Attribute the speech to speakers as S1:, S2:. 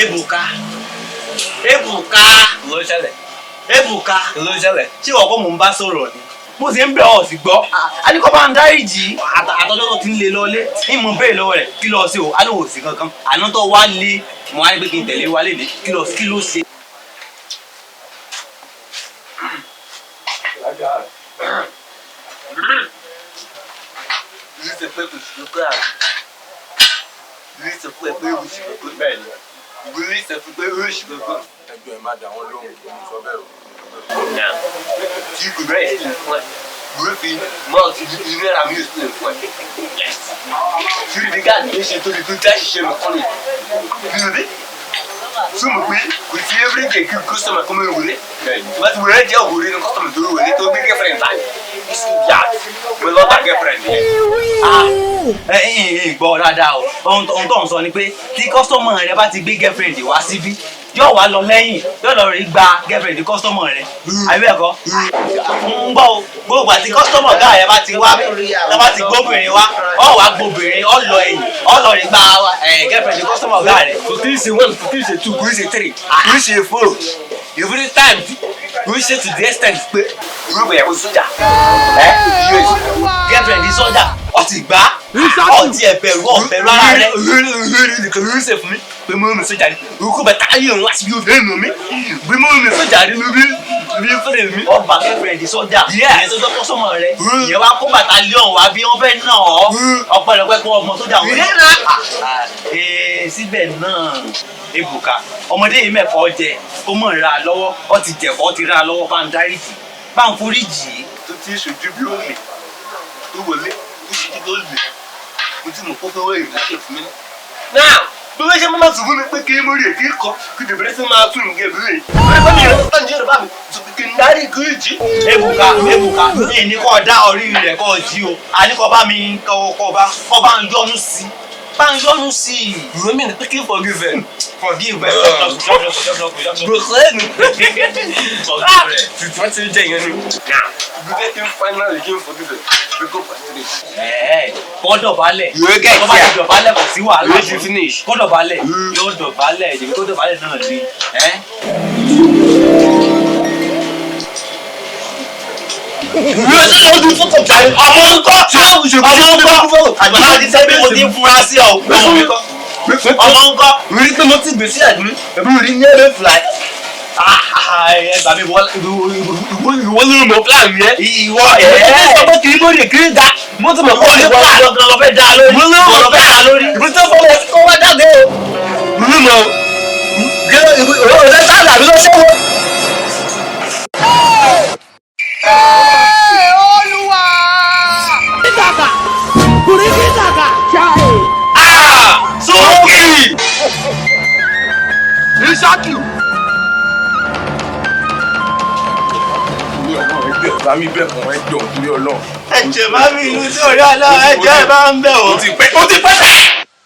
S1: Ebuka, Ebuka,
S2: Ló ṣẹlẹ̀.
S1: Ebuka,
S2: Ló ṣẹlẹ̀.
S1: Ṣé ìwọ kọ́ mò ń bá sọ̀rọ̀ ni? Mo sì ń bẹ̀ ọ́ sì gbọ́. A ní kó bá ń dáríjì. Àtọ́jọ́ tó ti ń lé lọlé. Ìmọ̀ bẹ́ẹ̀ lọ́wọ́ rẹ̀ kí lọ sí o. A ní wò sí kankan. Àná tó wá lé, mo wá ní pé kí n tẹ̀lé wálé ní kí lọ kí ló ṣe.
S3: Ẹjọ́ ẹ má dà wọ́n lóhùn, kí n sọ bẹ́ẹ̀ o. Ẹ gbọ́ dáadáa o. Ohun tó ń sọ ni pé tí kọ́sítọ́mù rẹ bá ti gbé girlfriend wá síbí, yóò wá lọ lẹ́yìn, yóò lọ rí gba girlfriend kọ́sítọ́mù rẹ, àbí bẹ́ẹ̀ kọ́? Ń gbọ́ o, gbogbo àti kọ́sítọ́mù ọ̀gá rẹ bá ti wá, tó bá ti gbóbìnrin wá, ọ wá gbóbìnrin, ọ lọ ẹ̀yìn, ọ lọ rí gba girlfriend kọ́sítọ́mù ọ̀gá rẹ.
S2: Kò kí n ṣe one, kò kí n ṣe two, kò kí n ṣe three, kò kí n ṣe four. Every time kò kí n ṣe to the extent pé ìwé ìgbéyàwó sójà.
S1: Girlfriend sójà, ọ ti gbá, ọ ti ẹ̀ bẹ̀rù, ọ bẹ̀rù ara rẹ.
S2: Nìkan ló ń ṣe fún mi pé mo mi sójà ni òkú bàtà ayé òun wá síbi òfin mi bí mo mi sójà ni mi bí fẹ́rẹ̀ mi.
S1: Ọba girlfriend sójà, ìyẹn tó jọ kọ́sọ́mọ̀ rẹ, ìyẹn wá kó bàtà lé ọ̀hún wá bí wọ́n fẹ́ nà ọ́, ọpẹ́lọpẹ́ kó ọmọ sójà wọn. Síbẹ̀ náà, Ebuka, ọmọdé yìí mẹ́kọ̀ọ́ jẹ kó mọ̀ ra lọ́wọ́, ọ ti jẹ̀kọ́ ti ra lọ́wọ́, bá ń dáríjì, bá ń foríjì.
S2: Tó ti ṣojú bí ó mi tó wọlé tó ṣojú bí ó lè mo ti mọ̀ kó fẹ́ wọ́ ìrìnàjò fún mi. Náà bí wọ́n ṣe máa sọ fún mi pé kí n mórí èkì kọ kí bẹ̀rẹ̀ sí máa tún nǹkan ìbílẹ̀ yìí. Wọ́n bá mi rẹ̀ sọ́tàn Yorùbá mi kí n dárí kí n jí.
S1: Ebuka, Ebuka, mi ní kó dá orí rẹ̀ kó jí o, àní kó bá mi kó bá ń yọnu sí, bá ń yọnu sí i.
S2: Ìwé mi ní pé kí n forgive ẹ.
S1: Forgive ẹ.
S2: Gbòkè mi.
S1: Forgive ẹ.
S2: Tuntun ti jẹ ìyẹn ni. Ibi fẹ́ kí n finally kí n forgive ẹ. We go for three.
S1: Kó dọ̀bálẹ̀.
S2: Ìwé gẹ̀ẹ́sì
S1: Tó bá ti dọ̀bálẹ̀ kò sí wàhálà.
S2: Ìwé ti finish.
S1: Kó dọ̀bálẹ̀. Yóò dọ̀bálẹ̀, ìdìbò tó dọ̀bálẹ̀ náà ni. Ọmọ ńkọ́, ọmọ ńkọ́, àgbàlá ti sẹ́bí mo ti ń fura sí ọ. Ọmọ ńkọ́.
S2: Rí pé mo ti gbèsè àdúrà, ẹ̀bí rí ní ẹ̀rọ fly.
S1: Ẹ gbà mí,
S2: Ìwọ ló mọ plan yẹn.
S1: Ìwọ
S2: ẹ̀ ẹ́ sọ pé kì í mórí kì í da. Mo ti mọ̀ kó ní
S1: ìwọ
S2: plan.
S1: gangan lọ fẹ́ dá lórí.
S2: Mo ló
S1: Ìwọ
S2: mọ̀
S1: lọ fẹ́ dá lórí.
S2: Ibi tó fọwọ́ sí kó wá jáde o. Mo ló mọ̀ o. Ọ̀rẹ́ tá àbí ló ṣẹ́wọ́.
S4: Olúwa.
S1: Sókè.
S3: Ìṣákì. Bá mi bẹ̀ wọ́n, ẹjọ́ torí Ọlọ́run.
S1: Ẹ̀jẹ̀ má mi ìlú sí orí ọlọ́run, ẹ̀jẹ̀ bá ń bẹ̀ wọ́n.
S3: Ó ti pẹ́, ó ti pẹ́.